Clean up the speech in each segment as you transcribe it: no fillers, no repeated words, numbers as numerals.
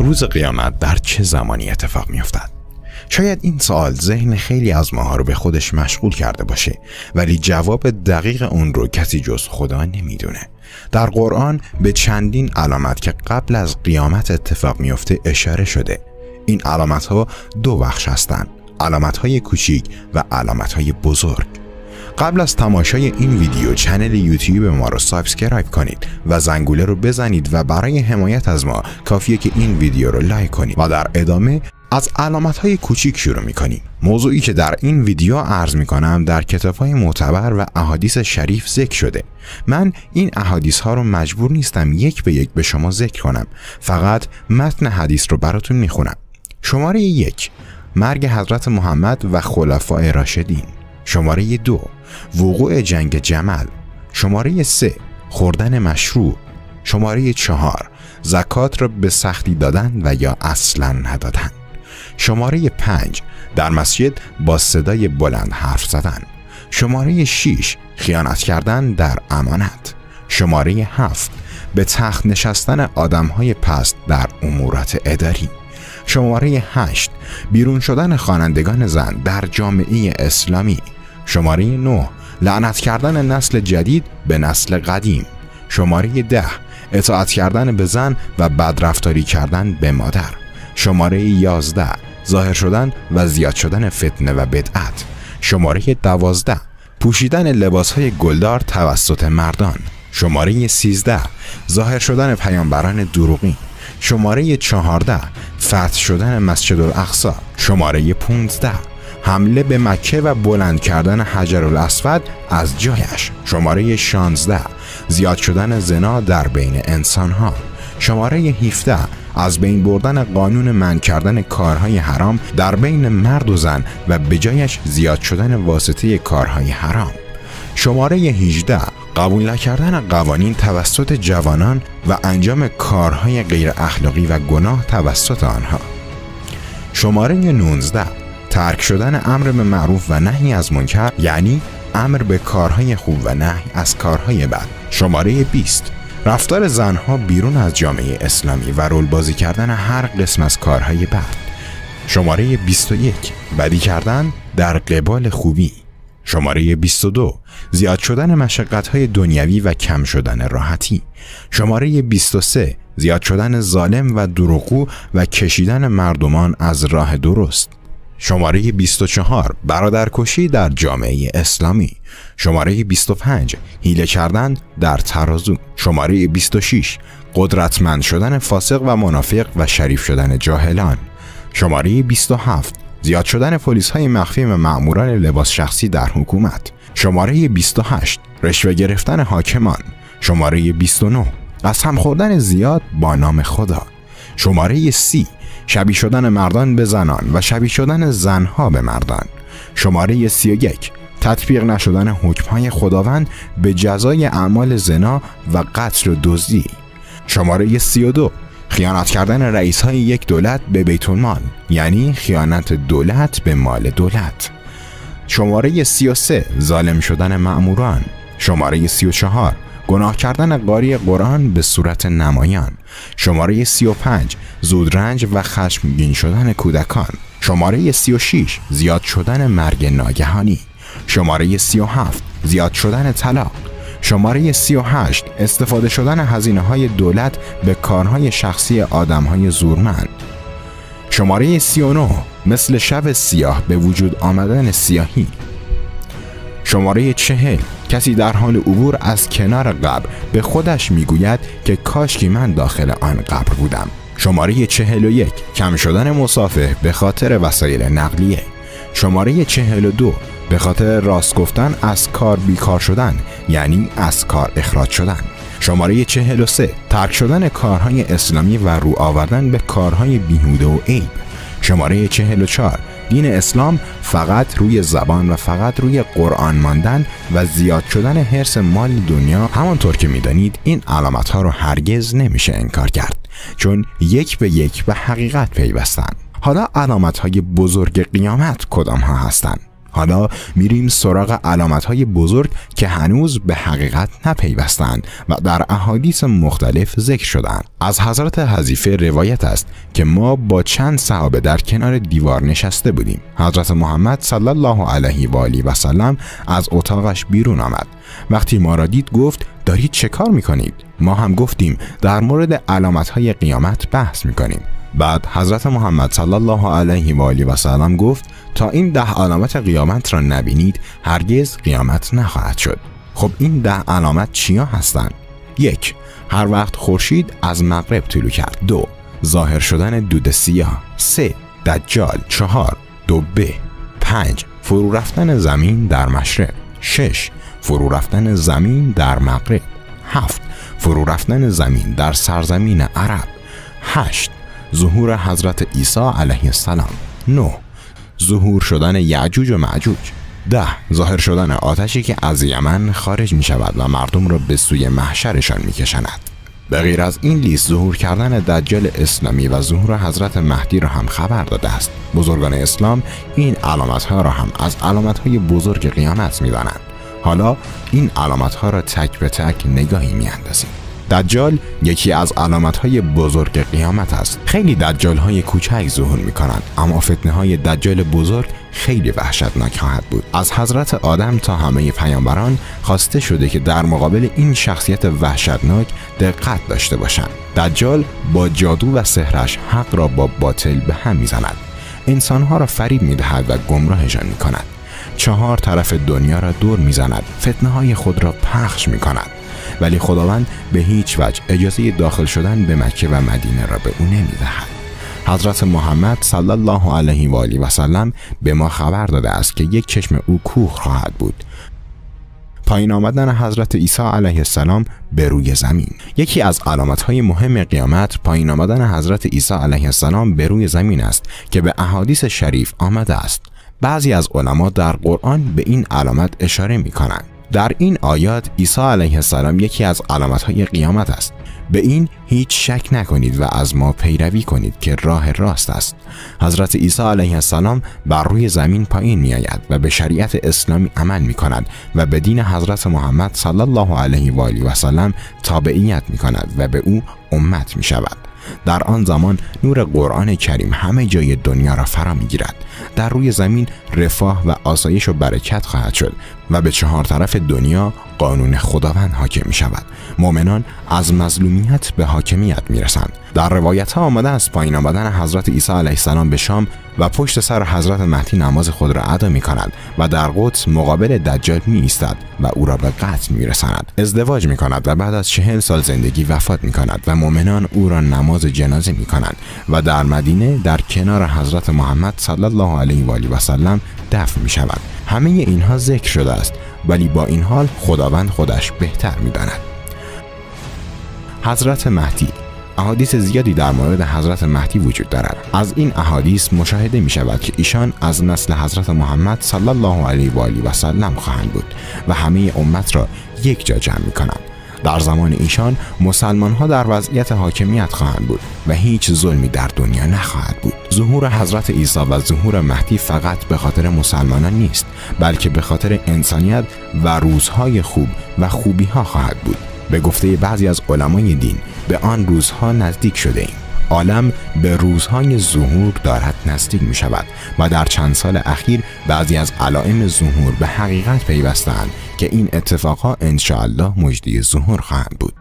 روز قیامت در چه زمانی اتفاق می‌افتد؟ شاید این سوال ذهن خیلی از ماها رو به خودش مشغول کرده باشه، ولی جواب دقیق اون رو کسی جز خدا نمیدونه. در قرآن به چندین علامت که قبل از قیامت اتفاق میفته اشاره شده. این علامت ها دو بخش هستند: علامت های کوچیک و علامت های بزرگ. قبل از تماشای این ویدیو channel یوتیوب ما رو subscribe کنید و زنگوله رو بزنید و برای حمایت از ما کافیه که این ویدیو رو لایک کنید و در ادامه از علامت‌های کوچیک شروع می‌کنیم. موضوعی که در این ویدیو عرض می‌کنم در کتاب‌های معتبر و احادیث شریف ذکر شده. من این احادیث ها رو مجبور نیستم یک به یک به شما ذکر کنم، فقط متن حدیث رو براتون می‌خونم. شماره 1، مرگ حضرت محمد و خلفای راشدین. شماره 2، وقوع جنگ جمل. شماره 3، خوردن مشروب. شماره 4، زکات را به سختی دادن و یا اصلاً ندادن. شماره 5، در مسجد با صدای بلند حرف زدن. شماره 6، خیانت کردن در امانت. شماره 7، به تخت نشستن آدمهای پست در امورات اداری. شماره 8، بیرون شدن خوانندگان زن در جامعه اسلامی. شماره 9، لعنت کردن نسل جدید به نسل قدیم. شماره 10، اطاعت کردن به زن و بدرفتاری کردن به مادر. شماره 11، ظاهر شدن و زیاد شدن فتنه و بدعت. شماره 12، پوشیدن لباسهای گلدار توسط مردان. شماره 13، ظاهر شدن پیامبران دروغین. شماره 14، فتح شدن مسجد الاقصی. شماره 15، حمله به مکه و بلند کردن حجر الاسود از جایش. شماره 16، زیاد شدن زنا در بین انسانها. شماره 17، از بین بردن قانون منع کردن کارهای حرام در بین مرد و زن و به جایش زیاد شدن واسطه کارهای حرام. شماره 18، قبول نکردن قوانین توسط جوانان و انجام کارهای غیر اخلاقی و گناه توسط آنها. شماره 19، ترک شدن امر به معروف و نهی از منکر، یعنی امر به کارهای خوب و نهی از کارهای بد. شماره 20، رفتار زنها بیرون از جامعه اسلامی و رول بازی کردن هر قسم از کارهای بد. شماره 21، بدی کردن در قبال خوبی. شماره 22، زیاد شدن مشقت‌های دنیوی و کم شدن راحتی. شماره 23، زیاد شدن ظالم و دروغگو و کشیدن مردمان از راه درست. شماره 24، برادرکشی در جامعه اسلامی. شماره 25، حیله کردن در ترازو. شماره 26، قدرتمند شدن فاسق و منافق و شریف شدن جاهلان. شماره 27، زیاد شدن پلیس‌های مخفی و مأموران لباس شخصی در حکومت. شماره 28، رشوه گرفتن حاکمان. شماره 29، قسم خوردن زیاد با نام خدا. شماره 30، شبیه شدن مردان به زنان و شبیه شدن زنها به مردان. شماره 31، تطبیق نشدن حکمهای خداوند به جزای اعمال زنا و قتل و دزدی. شماره 32، خیانت کردن رئیس‌های یک دولت به بیت المال، یعنی خیانت دولت به مال دولت. شماره 33، ظالم شدن مأموران. شماره 34، گناه کردن قاری قرآن به صورت نمایان. شماره 35، زودرنج و خشمگین شدن کودکان. شماره 36، زیاد شدن مرگ ناگهانی. شماره 37، زیاد شدن طلاق. شماره 38، استفاده شدن هزینه های دولت به کارهای شخصی آدم های زورمند. شماره 39، مثل شب سیاه به وجود آمدن سیاهی. شماره 40، کسی در حال عبور از کنار قبر به خودش میگوید که کاشکی من داخل آن قبر بودم. شماره 41، کم شدن مسافه به خاطر وسایل نقلیه. شماره 42، به خاطر راست گفتن از کار بیکار شدن، یعنی از کار اخراج شدن. شماره 43، ترک شدن کارهای اسلامی و رو آوردن به کارهای بیهوده و عیب. شماره 44، دین اسلام فقط روی زبان و فقط روی قرآن ماندن و زیاد شدن حرص مال دنیا. همانطور که میدانید این علامت ها رو هرگز نمیشه انکار کرد، چون یک به یک به حقیقت پیوستن. حالا علامت های بزرگ قیامت کدام ها هستند؟ حالا میریم سراغ علامت‌های بزرگ که هنوز به حقیقت نپیوستند و در احادیث مختلف ذکر شدند. از حضرت حذیفه روایت است که ما با چند صحابه در کنار دیوار نشسته بودیم. حضرت محمد صلی الله علیه و آله و سلم از اتاقش بیرون آمد. وقتی ما را دید گفت دارید چه کار میکنید؟ ما هم گفتیم در مورد علامت‌های قیامت بحث میکنیم. بعد حضرت محمد صلی الله علیه و آله و سلم گفت تا این 10 علامت قیامت را نبینید هرگز قیامت نخواهد شد. خب این 10 علامت چیا هستند؟ 1. هر وقت خورشید از مغرب طلوع کرد. 2. ظاهر شدن دود سیاه. 3. دجال. 4. دبه. 5. فرو رفتن زمین در مشرق. 6. فرو رفتن زمین در مغرب. 7. فرو رفتن زمین در سرزمین عرب. 8. ظهور حضرت عیسی علیه السلام. 9. ظهور شدن یعجوج و معجوج. 10. ظاهر شدن آتشی که از یمن خارج می شود و مردم را به سوی محشرشان می کشاند. به غیر از این لیست ظهور کردن دجال اسلامی و ظهور حضرت مهدی را هم خبر داده است. بزرگان اسلام این علامت ها را هم از علامت های بزرگ قیامت می دانند. حالا این علامت ها را تک به تک نگاهی می اندازیم. دجال یکی از علامت‌های بزرگ قیامت است. خیلی دجال‌های کوچک ظهور می‌کنند، اما فتنه‌های دجال بزرگ خیلی وحشتناک خواهد بود. از حضرت آدم تا همه پیامبران خواسته شده که در مقابل این شخصیت وحشتناک دقت داشته باشند. دجال با جادو و سحرش حق را با باطل به هم می‌زند. انسان‌ها را فریب می‌دهد و گمراهشان می‌کند. 4 طرف دنیا را دور می‌زند، فتنه‌های خود را پخش می‌کند. ولی خداوند به هیچ وجه اجازه داخل شدن به مکه و مدینه را به او نمی‌دهد. حضرت محمد صلی الله علیه و آله و سلم به ما خبر داده است که یک چشم او کور خواهد بود. پایین آمدن حضرت عیسی علیه السلام به روی زمین. یکی از علامت‌های مهم قیامت پایین آمدن حضرت عیسی علیه السلام به روی زمین است که به احادیث شریف آمده است. بعضی از علما در قرآن به این علامت اشاره می‌کنند. در این آیات عیسی علیه السلام یکی از علامت‌های قیامت است. به این هیچ شک نکنید و از ما پیروی کنید که راه راست است. حضرت عیسی علیه السلام بر روی زمین پایین می آید و به شریعت اسلامی عمل می کند و به دین حضرت محمد صلی الله علیه و آله و سلم تابعیت می کند و به او امت می شود. در آن زمان نور قرآن کریم همه جای دنیا را فرا می‌گیرد. در روی زمین رفاه و آسایش و برکت خواهد شد و به 4 طرف دنیا قانون خداوند حاکم می شود. مؤمنان از مظلومیت به حاکمیت می رسند. در روایت ها آمده است پایین آمدن حضرت عیسی علیه السلام به شام و پشت سر حضرت مهدی نماز خود را ادا می کند و در قدس مقابل دجال می ایستد و او را به قتل می رساند. ازدواج می کند و بعد از 40 سال زندگی وفات می کند و مؤمنان او را نماز جنازه می کنند و در مدینه در کنار حضرت محمد صلی الله علیه و آله و سلم دفن می شود. همه اینها ذکر شده است، ولی با این حال خداوند خودش بهتر می داند. حضرت مهدی. احادیث زیادی در مورد حضرت مهدی وجود دارد. از این احادیث مشاهده می شود که ایشان از نسل حضرت محمد صلی الله علیه و آله و سلم خواهند بود و همه امت را یک جا جمع می کنند. در زمان ایشان مسلمان ها در وضعیت حاکمیت خواهند بود و هیچ ظلمی در دنیا نخواهد بود. ظهور حضرت عیسی و ظهور مهدی فقط به خاطر مسلمانان نیست، بلکه به خاطر انسانیت و روزهای خوب و خوبی ها خواهد بود. به گفته بعضی از علمای دین به آن روزها نزدیک شده ایم. عالم به روزهای ظهور دارد نزدیک می شود و در چند سال اخیر بعضی از علائم ظهور به حقیقت پیوستند که این اتفاقها انشاءالله مجدی ظهور خواهند بود.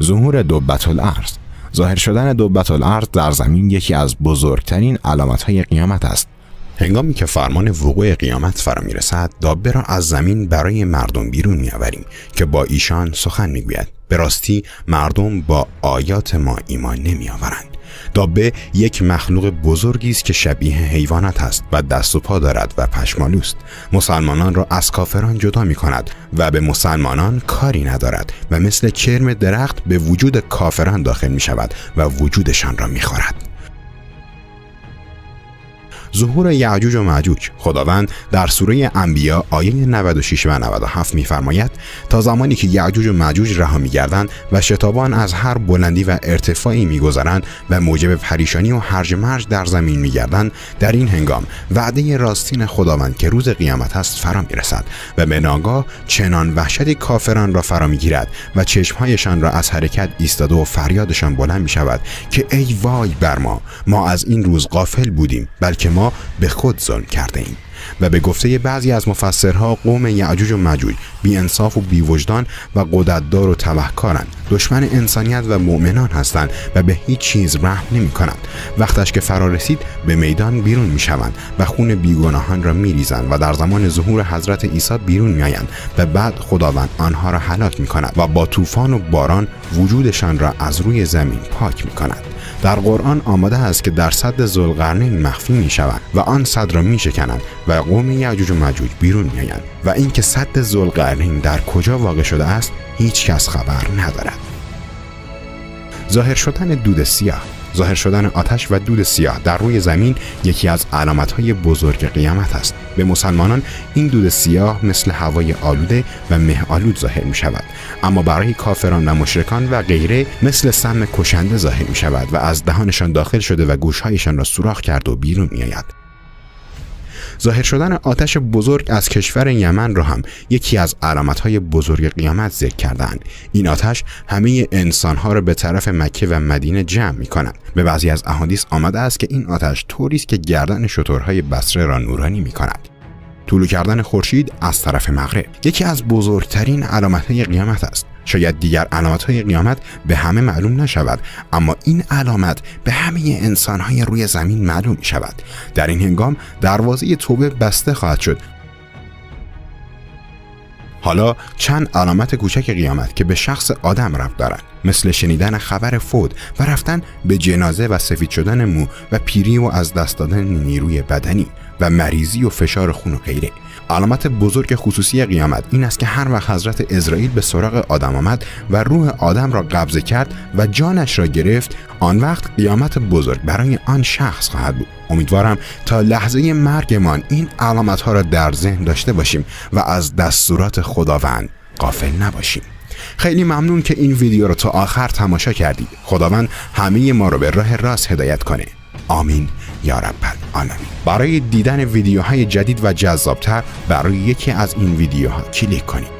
ظهور دبة الارض. ظاهر شدن دبة الارض در زمین یکی از بزرگترین علامت‌های قیامت است. هنگامی که فرمان وقوع قیامت فرا می‌رسد، دابه را از زمین برای مردم بیرون می‌آوریم که با ایشان سخن می‌گوید. به راستی مردم با آیات ما ایمان نمی‌آورند. دابه یک مخلوق بزرگی است که شبیه حیوانات است و دست و پا دارد و پشمالوست. مسلمانان را از کافران جدا می کند و به مسلمانان کاری ندارد و مثل کرم درخت به وجود کافران داخل می شود و وجودشان را می خورد. ظهور یعجوج و معجوج. خداوند در سوره انبیا آیه 96 و 97 می‌فرماید تا زمانی که یعجوج و معجوج رها می‌گردند و شتابان از هر بلندی و ارتفاعی می‌گذرند و موجب پریشانی و هرج مرج در زمین می‌گردند، در این هنگام وعده راستین خداوند که روز قیامت است فرا می‌رسد و به ناگاه چنان وحشتی کافران را فرا می‌گیرد و چشم‌هایشان را از حرکت ایستاده و فریادشان بلند می‌شود که ای وای بر ما، ما از این روز غافل بودیم، بلکه ما به خود ظلم کرده ایم. و به گفته بعضی از مفسرها قوم یعجوج و مجوج بی انصاف و بی وجدان و قدرتدار و تبهکارند، دشمن انسانیت و مؤمنان هستند و به هیچ چیز رحم نمی کنند. وقتش که فرا رسید به میدان بیرون می شوند و خون بیگناهان را می ریزند و در زمان ظهور حضرت عیسی بیرون می آیند و بعد خداوند آنها را هلاک می کند و با طوفان و باران وجودشان را از روی زمین پاک می کند. در قرآن آماده است که در سد ذوالقرنین مخفی می شوند و آن سد را می شکنند و قوم یعجوج و مجوج بیرون می آیند و اینکه سد ذوالقرنین در کجا واقع شده است هیچ کس خبر ندارد. ظاهر شدن دود سیاه. ظاهر شدن آتش و دود سیاه در روی زمین یکی از علامت‌های بزرگ قیامت است. به مسلمانان این دود سیاه مثل هوای آلوده و مه آلود ظاهر می شود، اما برای کافران و مشرکان و غیره مثل سم کشنده ظاهر می شود و از دهانشان داخل شده و گوشهایشان را سوراخ کرد و بیرون می آید. ظاهر شدن آتش بزرگ از کشور یمن را هم یکی از علامت‌های بزرگ قیامت ذکر کردند. این آتش همه انسان‌ها را به طرف مکه و مدینه جمع می‌کند. به بعضی از احادیث آمده است که این آتش طوری است که گردن شترهای بصره را نورانی می‌کند. طلوع کردن خورشید از طرف مغرب یکی از بزرگترین علامت‌های قیامت است. شاید دیگر علامت‌های قیامت به همه معلوم نشود، اما این علامت به همه انسان‌های روی زمین معلوم می‌شود. در این هنگام دروازه توبه بسته خواهد شد. حالا چند علامت کوچک قیامت که به شخص آدم ربط دارند، مثل شنیدن خبر فوت و رفتن به جنازه و سفید شدن مو و پیری و از دست دادن نیروی بدنی و مریضی و فشار خون و غیره. علامت بزرگ خصوصی قیامت این است که هر وقت حضرت عزرائیل به سراغ آدم آمد و روح آدم را قبضه کرد و جانش را گرفت، آن وقت قیامت بزرگ برای آن شخص خواهد بود. امیدوارم تا لحظه مرگمان این علامت ها را در ذهن داشته باشیم و از دستورات خداوند غافل نباشیم. خیلی ممنون که این ویدیو را تا آخر تماشا کردید. خداوند همه ما را به راه راست هدایت کنه. آمین یا رب العالمین. برای دیدن ویدیوهای جدید و جذابتر برای یکی از این ویدیوها کلیک کنید.